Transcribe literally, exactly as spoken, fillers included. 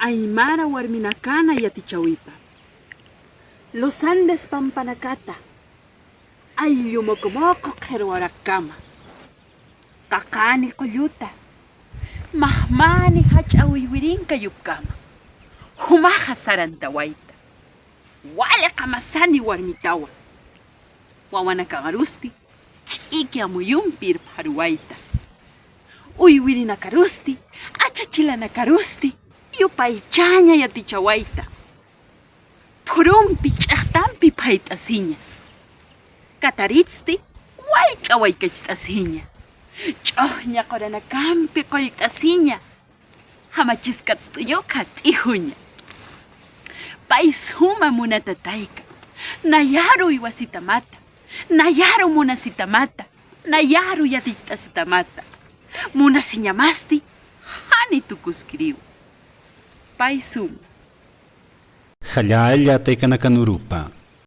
Aymara warminakana yatichäwipa. Los Andes pampanakata, ayllu Mocomoco qhirwarakkama. Qaqani qulluta, maqmani jach'a uywirinka yupkama. Jumaxa sarantawayta. Wali qamasani warmitawa. Wawanakamarusti ch'iki amuyumpi irpxaruwayta. Uywirinakarusti, achachilanakarusti yupaychaña yatichawayta. Phurumpi ch'axtampi phayt'asiña. Kataritsti wayk'a waykacht'asiña. Ch'uxña quranakampi qullt'asiña. Jamachiskatst'uñukxa t'ijuña. Pay suma munatatayka, nayaru uywasitamata, nayaru munasitamata, nayaru yaticht'asitamata. Munasiñamasti, jani tukuskiriw. Pay suma. Jallalla taykanakanarupa,